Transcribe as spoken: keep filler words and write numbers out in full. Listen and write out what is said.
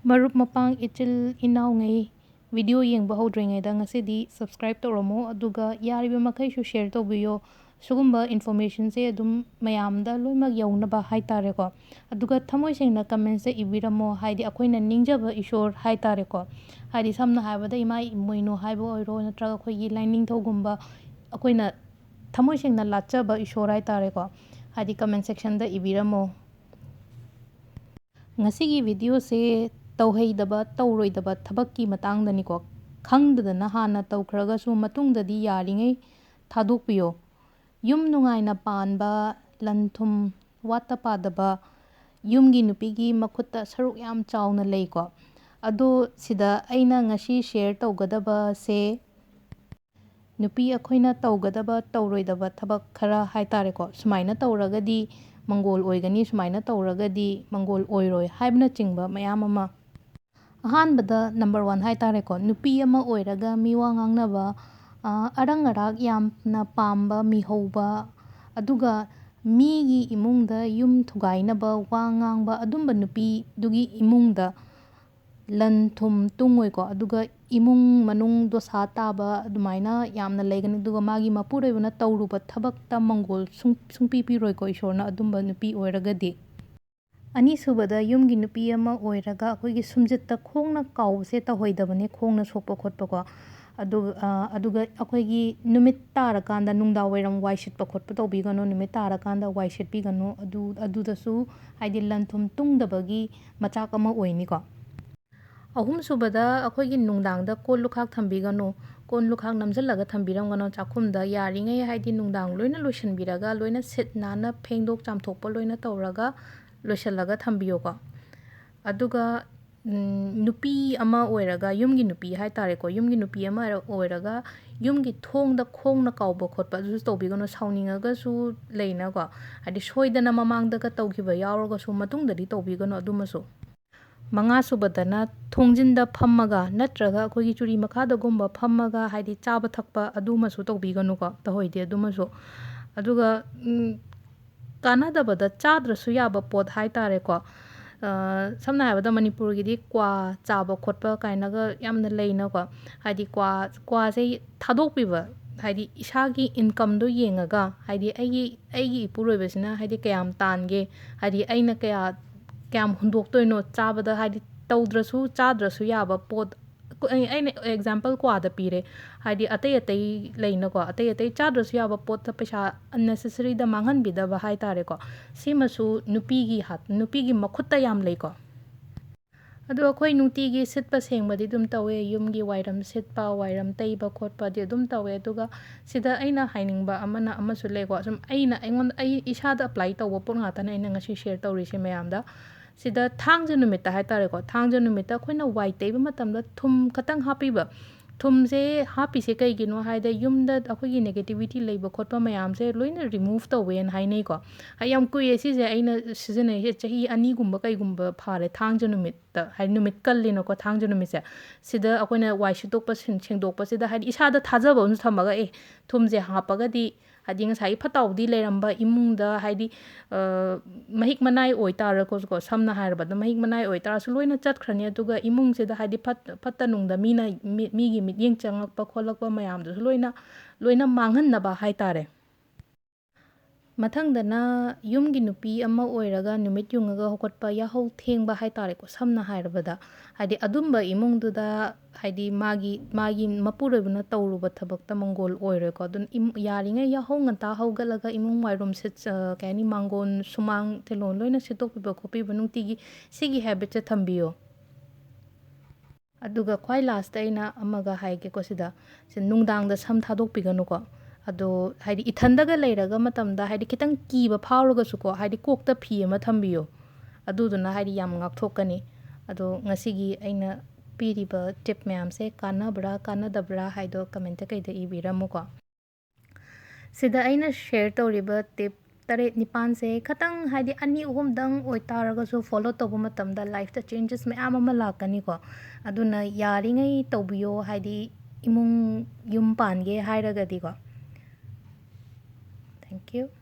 ꯃꯔꯨꯞ ꯃꯄꯥꯡ ꯏꯆꯤꯜ ꯏꯅꯥꯎꯉꯩ, video ꯌꯦꯡꯕ ꯍꯧꯗ꯭ꯔꯤꯉꯩꯗ ꯉꯁꯤꯗꯤ subscribe ꯇꯧꯔꯝꯃꯣ, ꯑꯗꯨꯒ ꯌꯥꯔꯤꯕ ꯃꯈꯩꯁꯨ share ꯇꯧꯕꯤꯌꯣ꯫ ꯁꯤꯒꯨꯝꯕ information ꯁꯦ ꯑꯗꯨꯝ ꯃꯌꯥꯝꯗ ꯂꯣꯏꯅꯃꯛ ꯌꯧꯅꯕ ꯍꯥꯏꯇꯥꯔꯦꯀꯣ꯫ ꯑꯗꯨꯒ ꯊꯃꯣꯏ ꯁꯦꯡꯅ comment ꯁꯦ ꯏꯕꯤꯔꯝꯃꯣ, ꯍꯥꯏꯗꯤ ꯑꯩꯈꯣꯏꯅ ꯅꯤꯡꯖꯕ ꯏꯁꯣꯔ ꯍꯥꯏꯇꯥꯔꯦꯀꯣ꯫ ꯍꯥꯏꯗꯤ ꯁꯝꯅ ꯍꯥꯏꯔꯕꯗ ꯏꯃꯥ ꯏꯃꯣꯏꯅꯨ ꯍꯥꯏꯕ ꯑꯣꯏꯔꯣ, ꯅꯠꯇ꯭ꯔꯒ ꯑꯩꯈꯣꯏꯒꯤ ꯂꯥꯏꯅꯤꯡꯊꯧꯒꯨꯝꯕ, ꯑꯩꯈꯣꯏꯅ ꯊꯃꯣꯏ ꯁꯦꯡꯅ ꯂꯥꯠꯆꯕ ꯏꯁꯣꯔ ꯍꯥꯏꯇꯥꯔꯦꯀꯣ, ꯍꯥꯏꯗꯤ comment section ꯗ ꯏꯕꯤꯔꯝꯃꯣ꯫ ꯉꯁꯤꯒꯤ video ꯁꯦ ꯇꯧꯍꯩꯗꯕ, ꯇꯧꯔꯣꯏꯗꯕ ꯊꯕꯛꯀꯤ ꯃꯇꯥꯡꯗꯅꯤꯀꯣ꯫ ꯈꯪꯗꯗꯅ ꯍꯥꯟꯅ ꯇꯧꯈ꯭ꯔꯒꯁꯨ ꯃꯇꯨꯡꯗꯗꯤ ꯌꯥꯔꯤꯉꯩ ꯊꯥꯗꯣꯛꯄꯤꯌꯣ꯫ ꯌꯨꯝ ꯅꯨꯡꯉꯥꯏꯅ ꯄꯥꯟꯕ, ꯂꯟ ꯊꯨꯝ ꯋꯥꯠꯇ ꯄꯥꯗꯕ, ꯌꯨꯝꯒꯤ ꯅꯨꯄꯤꯒꯤ ꯃꯈꯨꯠꯇ ꯁꯔꯨꯛ ꯌꯥꯝ ꯆꯥꯎꯅ ꯂꯩꯀꯣ꯫ ꯑꯗꯣ ꯁꯤꯗ ꯑꯩꯅ ꯉꯁꯤ share ꯇꯧꯒꯗꯕꯁꯦ ꯅꯨꯄꯤ ꯑꯩꯈꯣꯏꯅ ꯇꯧꯒꯗꯕ, ꯇꯧꯔꯣꯏꯗꯕ ꯊꯕꯛ ꯈꯔ ꯍꯥꯏꯇꯥꯔꯦꯀꯣ꯫ ꯁꯨꯃꯥꯏꯅ ꯇꯧꯔꯒꯗꯤ ꯃꯪꯒꯣꯜ ꯑꯣꯏꯒꯅꯤ, ꯁꯨꯃꯥꯏꯅ ꯇꯧꯔꯒꯗꯤ ꯃꯪꯒꯣꯜ ꯑꯣꯏꯔꯣꯏ ꯍꯥꯏꯕꯅꯆꯤꯡꯕ ꯃꯌꯥꯝ ꯑꯃ꯫ ꯑꯍꯥꯟꯕꯗ number one ꯍꯥꯏꯇꯥꯔꯦꯀꯣ, ꯅꯨꯄꯤ ꯑꯃ ꯑꯣꯏꯔꯒ ꯃꯤꯋꯥ ꯉꯥꯡꯅꯕ, ꯑ, ꯑꯔꯪ ꯑꯔꯥꯛ ꯌꯥꯝꯅ ꯄꯥꯝꯕ, ꯃꯤꯍꯧꯕ, ꯑꯗꯨꯒ ꯃꯤꯒꯤ ꯏꯃꯨꯡꯗ ꯌꯨꯝ ꯊꯨꯒꯥꯏꯅꯕ ꯋꯥ ꯉꯥꯡꯕ, ꯑꯗꯨꯝꯕ ꯅꯨꯄꯤꯗꯨꯒꯤ ꯏꯃꯨꯡꯗ ꯂꯟ ꯊꯨꯝ ꯇꯨꯡꯉꯣꯏꯀꯣ꯫ ꯑꯗꯨꯒ ꯏꯃꯨꯡ ꯃꯅꯨꯡ ꯗꯣꯁꯥ ꯇꯥꯕ ꯑꯗꯨꯃꯥꯏꯅ ꯌꯥꯝꯅ ꯂꯩꯒꯅꯤ꯫ ꯑꯗꯨꯒ ꯃꯥꯒꯤ ꯃꯄꯨꯔꯣꯏꯕꯅ ꯇꯧꯔꯨꯕ ꯊꯕꯛꯇ ꯃꯪꯒꯣꯜ ꯁꯨꯡ-, ꯁꯨꯡꯄꯤ ꯄꯤꯔꯣꯏꯀꯣ ꯏꯁꯣꯔꯅ, ꯑꯗꯨꯝꯕ ꯅꯨꯄꯤ ꯑꯣꯏꯔꯒꯗꯤ꯫ ꯑꯅꯤꯁꯨꯕꯗ, ꯌꯨꯝꯒꯤ ꯅꯨꯄꯤ ꯑꯃ ꯑꯣꯏꯔꯒ ꯑꯩꯈꯣꯏꯒꯤ ꯁꯨꯝꯖꯤꯠꯇ ꯈꯣꯡꯅ ꯀꯥꯎꯕꯁꯦ ꯇꯧꯍꯩꯗꯕꯅꯦ, ꯈꯣꯡꯅ ꯁꯣꯛꯄ ꯈꯣꯠꯄꯀꯣ꯫ ꯑꯗꯨ-, ꯑ, ꯑꯗꯨꯒ ꯑꯩꯈꯣꯏꯒꯤ ꯅꯨꯃꯤꯠ ꯇꯥꯔꯀꯥꯟꯗ, ꯅꯨꯡꯗꯥꯡ ꯋꯥꯏꯔꯝ ꯋꯥꯏ ꯁꯤꯠꯄ ꯈꯣꯠꯄ ꯇꯧꯕꯤꯒꯅꯨ, ꯅꯨꯃꯤꯠ ꯇꯥꯔꯀꯥꯟꯗ ꯋꯥꯏ ꯁꯤꯠꯄꯤꯒꯅꯨ꯫ ꯑꯗꯨ, ꯑꯗꯨꯗꯁꯨ ꯍꯥꯏꯗꯤ ꯂꯟ ꯊꯨꯝ ꯇꯨꯡꯗꯕꯒꯤ ꯃꯆꯥꯛ ꯑꯃ ꯑꯣꯏꯅꯤꯀꯣ꯫ ꯑꯍꯨꯝꯁꯨꯕꯗ, ꯑꯩꯈꯣꯏꯒꯤ ꯅꯨꯡꯗꯥꯡꯗ ꯀꯣꯜ ꯂꯨꯈꯥꯛ ꯊꯝꯕꯤꯒꯅꯨ꯫ ꯀꯣꯜ ꯂꯨꯈꯥꯛ ꯅꯝꯁꯤꯜꯂꯒ ꯊꯝꯕꯤꯔꯝꯒꯅꯨ ꯆꯥꯛꯈꯨꯝꯗ꯫ ꯌꯥꯔꯤꯉꯩ ꯍꯥꯏꯗꯤ ꯅꯨꯡꯗꯥꯡ ꯂꯣꯏꯅ ꯂꯣꯏꯁꯤꯟꯕꯤꯔꯒ, ꯂꯣꯏꯅ ꯁꯤꯠ ꯅꯥꯟꯅ ꯐꯦꯡꯗꯣꯛ ꯆꯥꯝꯊꯣꯛꯄ ꯂꯣꯏꯅ ꯇꯧꯔꯒ ꯂꯣꯏꯁꯤꯜꯂꯒ ꯊꯝꯕꯤꯌꯣꯀꯣ꯫ ꯑꯗꯨꯒ, ꯎꯝ, ꯅꯨꯄꯤ ꯑꯃ ꯑꯣꯏꯔꯒ, ꯌꯨꯝꯒꯤ ꯅꯨꯄꯤ ꯍꯥꯏꯇꯥꯔꯦꯀꯣ, ꯌꯨꯝꯒꯤ ꯅꯨꯄꯤ ꯑꯃ ꯑꯣꯏꯔꯒ ꯌꯨꯝꯒꯤ ꯊꯣꯡꯗ ꯈꯣꯡꯅ ꯀꯥꯎꯕ ꯈꯣꯠꯄ ꯑꯗꯨꯁꯨ ꯇꯧꯕꯤꯒꯅꯨ꯫ ꯁꯥꯎꯅꯤꯡꯉꯒꯁꯨ ꯂꯩꯅꯀꯣ, ꯍꯥꯏꯗꯤ ꯁꯣꯏꯗꯅ ꯃꯃꯥꯡꯗꯒ ꯇꯧꯈꯤꯕ ꯌꯥꯎꯔꯒꯁꯨ ꯃꯇꯨꯡꯗꯗꯤ ꯇꯧꯕꯤꯒꯅꯨ ꯑꯗꯨꯃꯁꯨ꯫ ꯃꯉꯥꯁꯨꯕꯗꯅ ꯊꯣꯡꯖꯤꯟꯗ ꯐꯝꯃꯒ ꯅꯠꯇ꯭ꯔꯒ ꯑꯩꯈꯣꯏꯒꯤ ꯆꯨꯔꯤ ꯃꯈꯥꯗꯒꯨꯝꯕ ꯐꯝꯃꯒ, ꯍꯥꯏꯗꯤ ꯆꯥꯕ ꯊꯛꯄ ꯑꯗꯨꯃꯁꯨ ꯇꯧꯕꯤꯒꯅꯨꯀꯣ, ꯇꯧꯍꯩꯗꯦ ꯑꯗꯨꯃꯁꯨ꯫ ꯑꯗꯨꯒ, ꯎꯝ, ꯀꯥꯟꯅꯗꯕꯗ ꯆꯥꯗ꯭ꯔꯁꯨ ꯌꯥꯕ ꯄꯣꯠ ꯍꯥꯏꯇꯥꯔꯦꯀꯣ, ꯁꯝꯅ ꯍꯥꯏꯔꯕꯗ ꯃꯅꯤꯄꯨꯔꯒꯤꯗꯤ ꯀ꯭ꯋꯥ ꯆꯥꯕ ꯈꯣꯠꯄ ꯀꯥꯏꯅꯒ ꯌꯥꯝꯅ ꯂꯩꯅꯀꯣ꯫ ꯍꯥꯏꯗꯤ ꯀ꯭ꯋꯥ ꯀ꯭ꯋꯥꯁꯦ ꯊꯥꯗꯣꯛꯄꯤꯕ, ꯍꯥꯏꯗꯤ ꯏꯁꯥꯒꯤ ꯏꯟꯀꯝꯗꯣ ꯌꯦꯡꯉꯒ, ꯍꯥꯏꯗꯤ ꯑꯩꯒꯤ ꯑꯩꯒꯤ ꯏꯄꯨꯔꯣꯏꯕꯁꯤꯅ ꯍꯥꯏꯗꯤ ꯀꯌꯥꯝ ꯇꯥꯟꯒꯦ, ꯍꯥꯏꯗꯤ ꯑꯩꯅ ꯀꯌꯥ ꯀꯌꯥꯝ ꯍꯨꯟꯗꯣꯛꯇꯣꯏꯅꯣ ꯆꯥꯕꯗ, ꯍꯥꯏꯗꯤ ꯇꯧꯗ꯭ꯔꯁꯨ ꯆꯥꯗ꯭ꯔꯁꯨ ꯌꯥꯕ ꯄꯣꯠ꯫ ꯑꯩ- ꯑꯩꯅ ꯑꯦꯛꯖꯥꯝꯄꯜ ꯀ꯭ꯋꯥꯗ ꯄꯤꯔꯦ꯫ ꯍꯥꯏꯗꯤ ꯑꯇꯩ ꯑꯇꯩ ꯂꯩꯅꯀꯣ, ꯑꯇꯩ ꯑꯇꯩ ꯆꯥꯗ꯭ꯔꯁꯨ ꯌꯥꯕ ꯄꯣꯠꯇ ꯄꯩꯁꯥ ꯑꯟꯅꯦꯁꯦꯁꯔꯤꯗ ꯃꯥꯡꯍꯟꯕꯤꯗꯕ ꯍꯥꯏ ꯇꯥꯔꯦꯀꯣ꯫ ꯁꯤꯃꯁꯨ ꯅꯨꯄꯤꯒꯤ ꯍꯥꯠ ꯅꯨꯄꯤꯒꯤ ꯃꯈꯨꯠꯇ ꯌꯥꯝ ꯂꯩꯀꯣ꯫ ꯑꯗꯣ ꯑꯩꯈꯣꯏ ꯅꯨꯡꯇꯤꯒꯤ ꯁꯤꯠꯄ ꯁꯦꯡꯕꯗꯤ ꯑꯗꯨꯝ ꯇꯧꯋꯦ, ꯌꯨꯝꯒꯤ ꯋꯥꯏꯔꯝ ꯁꯤꯠꯄ, ꯋꯥꯏꯔꯝ ꯇꯩꯕ ꯈꯣꯠꯄꯗꯤ ꯑꯗꯨꯝ ꯇꯧꯋꯦ꯫ ꯑꯗꯨꯒ ꯁꯤꯗ ꯑꯩꯅ ꯍꯥꯏꯅꯤꯡꯕ ꯑꯃꯅ ꯑꯃꯁꯨ ꯂꯩꯀꯣ, ꯁꯨꯝ ꯑꯩꯅ ꯑꯩꯉꯣꯟꯗ ꯑꯩ ꯏꯁꯥꯗ ꯑꯦꯄ꯭ꯂꯥꯏ ꯇꯧꯕ ꯄꯣꯠ ꯉꯥꯛꯇꯅꯦ ꯑꯩꯅ ꯉꯁꯤ ꯁꯤꯌꯔ ꯇꯧꯔꯤꯁꯦ ꯃꯌꯥꯝꯗ꯫ ꯁꯤꯗ ꯊꯥꯡꯖ ꯅꯨꯃꯤꯠꯇ ꯍꯥꯏ ꯇꯥꯔꯦꯀꯣ, ꯊꯥꯡꯖ ꯅꯨꯃꯤꯠꯇ ꯑꯩꯈꯣꯏꯅ ꯋꯥꯏ ꯇꯩꯕ ꯃꯇꯝꯗ ꯊꯨꯝ ꯈꯇꯪ ꯍꯥꯞꯄꯤꯕ꯫ ꯊꯨꯝꯁꯦ ꯍꯥꯞꯄꯤꯁꯦ ꯀꯩꯒꯤꯅꯣ ꯍꯥꯏꯗ, ꯌꯨꯝꯗ ꯑꯩꯈꯣꯏꯒꯤ ꯅꯦꯒꯦꯇꯤꯚꯤꯇꯤ ꯂꯩꯕ ꯈꯣꯠꯄ ꯃꯌꯥꯝꯁꯦ ꯂꯣꯏꯅ ꯔꯤꯃꯨꯚ ꯇꯧꯋꯦꯅ ꯍꯥꯏꯅꯩꯀꯣ꯫ ꯍꯥꯏ, ꯌꯥꯝ ꯀꯨꯏꯔꯦ ꯁꯤꯁꯦ ꯑꯩꯅ ꯁꯤꯖꯤꯟꯅꯩꯁꯦ, ꯆꯍꯤ ꯑꯅꯤꯒꯨꯝꯕ ꯀꯩꯒꯨꯝꯕ ꯐꯥꯔꯦ ꯊꯥꯡꯖ ꯅꯨꯃꯤꯠꯇ, ꯍꯥꯏꯗꯤ ꯅꯨꯃꯤꯠ ꯀꯜꯂꯤꯅꯀꯣ ꯊꯥꯡꯖ ꯅꯨꯃꯤꯠꯁꯦ꯫ ꯁꯤꯗ ꯑꯩꯈꯣꯏꯅ ꯋꯥꯏ ꯁꯤꯠꯇꯣꯛꯄ ꯁꯦꯡ- ꯁꯦꯡꯗꯣꯛꯄꯁꯤꯗ ꯍꯥꯏꯗꯤ ꯏꯁꯥꯗ ꯊꯥꯖꯕ ꯑꯃꯁꯨ ꯊꯝꯃꯒ, ꯑꯦ, ꯊꯨꯝꯁꯦ ꯍꯥꯞꯄꯒꯗꯤ ꯍꯥꯏꯗꯤ ꯉꯁꯥꯏꯒꯤ ꯐꯠꯇ ꯍꯥꯎꯗꯤ ꯂꯩꯔꯝꯕ ꯏꯃꯨꯡꯗ ꯍꯥꯏꯗꯤ, ꯑ, ꯃꯍꯤꯛ ꯃꯅꯥꯏ ꯑꯣꯏꯇꯥꯔꯒꯁꯨꯀꯣ, ꯁꯝꯅ ꯍꯥꯏꯔꯕꯗ ꯃꯍꯤꯛ ꯃꯅꯥꯏ ꯑꯣꯏꯇꯥꯔꯁꯨ ꯂꯣꯏꯅ ꯆꯠꯈ꯭ꯔꯅꯤ꯫ ꯑꯗꯨꯒ ꯏꯃꯨꯡꯁꯤꯗ ꯍꯥꯏꯗꯤ ꯐꯠ-, ꯐꯠꯇ ꯅꯨꯡꯗ ꯃꯤꯅ, ꯃꯤ-, ꯃꯤꯒꯤ ꯃꯤꯠꯌꯦꯡ ꯆꯪꯉꯛꯄ ꯈꯣꯠꯂꯛꯄ ꯃꯌꯥꯝꯗꯨꯁꯨ ꯂꯣꯏꯅ, ꯂꯣꯏꯅ ꯃꯥꯡꯍꯟꯅꯕ ꯍꯥꯏ ꯇꯥꯔꯦ꯫ ꯃꯊꯪꯗꯅ ꯌꯨꯝꯒꯤ ꯅꯨꯄꯤ ꯑꯃ ꯑꯣꯏꯔꯒ ꯅꯨꯃꯤꯠ ꯌꯨꯡꯉꯒ ꯍꯧꯒꯠꯄ, ꯌꯥꯍꯧ ꯊꯦꯡꯕ ꯍꯥꯏ ꯇꯥꯔꯦꯀꯣ, ꯁꯝꯅ ꯍꯥꯏꯔꯕꯗ꯫ ꯍꯥꯏꯗꯤ ꯑꯗꯨꯝꯕ ꯏꯃꯨꯡꯗꯨꯗ ꯍꯥꯏꯗꯤ ꯃꯥꯒꯤ, ꯃꯥꯒꯤ ꯃꯄꯨꯔꯣꯏꯕꯅ ꯇꯧꯔꯨꯕ ꯊꯕꯛꯇ ꯃꯪꯒꯣꯜ ꯑꯣꯏꯔꯣꯏꯀꯣ꯫ ꯑꯗꯨꯅ ꯏꯝ-, ꯌꯥꯔꯤꯉꯩ ꯌꯥꯍꯧ ꯉꯟꯇꯥ ꯍꯧꯒꯠꯂꯒ ꯏꯃꯨꯡ ꯋꯥꯏꯔꯨꯝ ꯁꯤꯠ-, ꯑ, ꯀꯩ ꯍꯥꯏꯅꯤ, ꯃꯥꯡꯒꯣꯜ ꯁꯨꯃꯥꯡ ꯇꯦꯂꯣꯟ ꯂꯣꯏꯅ ꯁꯤꯠꯇꯣꯛꯄꯤꯕ ꯈꯣꯠꯄꯤꯕ ꯅꯨꯡꯇꯤꯒꯤ ꯁꯤꯒꯤ ꯍꯦꯕꯤꯠꯁꯦ ꯊꯝꯕꯤꯌꯣ꯫ ꯑꯗꯨꯒ ꯈ꯭ꯋꯥꯏ ꯂꯥꯁꯇ ꯑꯩꯅ ꯑꯃꯒ ꯍꯥꯏꯒꯦꯀꯣ ꯁꯤꯗ, ꯁꯤ ꯅꯨꯡꯗꯥꯡꯗ ꯁꯝ ꯊꯥꯗꯣꯛꯄꯤꯒꯅꯨꯀꯣ꯫ ꯑꯗꯣ ꯍꯥꯏꯗꯤ ꯏꯊꯟꯗꯒ ꯂꯩꯔꯒ ꯃꯇꯝꯗ ꯍꯥꯏꯗꯤ ꯈꯤꯇꯪ ꯀꯤꯕ ꯐꯥꯎꯔꯒꯁꯨꯀꯣ, ꯍꯥꯏꯗꯤ ꯀꯣꯛꯇ ꯐꯤ ꯑꯃ ꯊꯝꯕꯤꯌꯣ꯫ ꯑꯗꯨꯗꯨꯅ ꯍꯥꯏꯗꯤ ꯌꯥꯝ ꯉꯥꯛꯊꯣꯛꯀꯅꯤ꯫ ꯑꯗꯣ ꯉꯁꯤꯒꯤ ꯑꯩꯅ ꯄꯤꯔꯤꯕ ꯇꯤꯞ ꯃꯌꯥꯝꯁꯦ ꯀꯥꯟꯅꯕ꯭ꯔꯥ ꯀꯥꯟꯅꯗꯕ꯭ꯔꯥ ꯍꯥꯏꯗꯣ ꯀꯃꯦꯟꯇ ꯀꯩꯗ ꯏꯕꯤꯔꯝꯃꯨꯀꯣ꯫ ꯁꯤꯗ ꯑꯩꯅ ꯁꯤꯌꯔ ꯇꯧꯔꯤꯕ ꯇꯤꯞ ꯇꯔꯦꯠ ꯅꯤꯄꯥꯟꯁꯦ ꯈꯇꯪ, ꯍꯥꯏꯗꯤ ꯑꯅꯤ ꯑꯍꯨꯝꯗꯪ ꯑꯣꯏꯇꯥꯔꯒꯁꯨ, ꯐꯣꯂꯣ ꯇꯧꯕ ꯃꯇꯝꯗ ꯂꯥꯏꯐꯇ ꯆꯦꯟꯖꯦꯁ ꯃꯌꯥꯝ ꯑꯃ ꯂꯥꯛꯀꯅꯤꯀꯣ꯫ ꯑꯗꯨꯅ ꯌꯥꯔꯤꯉꯩ ꯇꯧꯕꯤꯌꯣ, ꯍꯥꯏꯗꯤ ꯏꯃꯨꯡ ꯌꯨꯝ ꯄꯥꯟꯒꯦ ꯍꯥꯏꯔꯒꯗꯤꯀꯣ꯫ Thank you.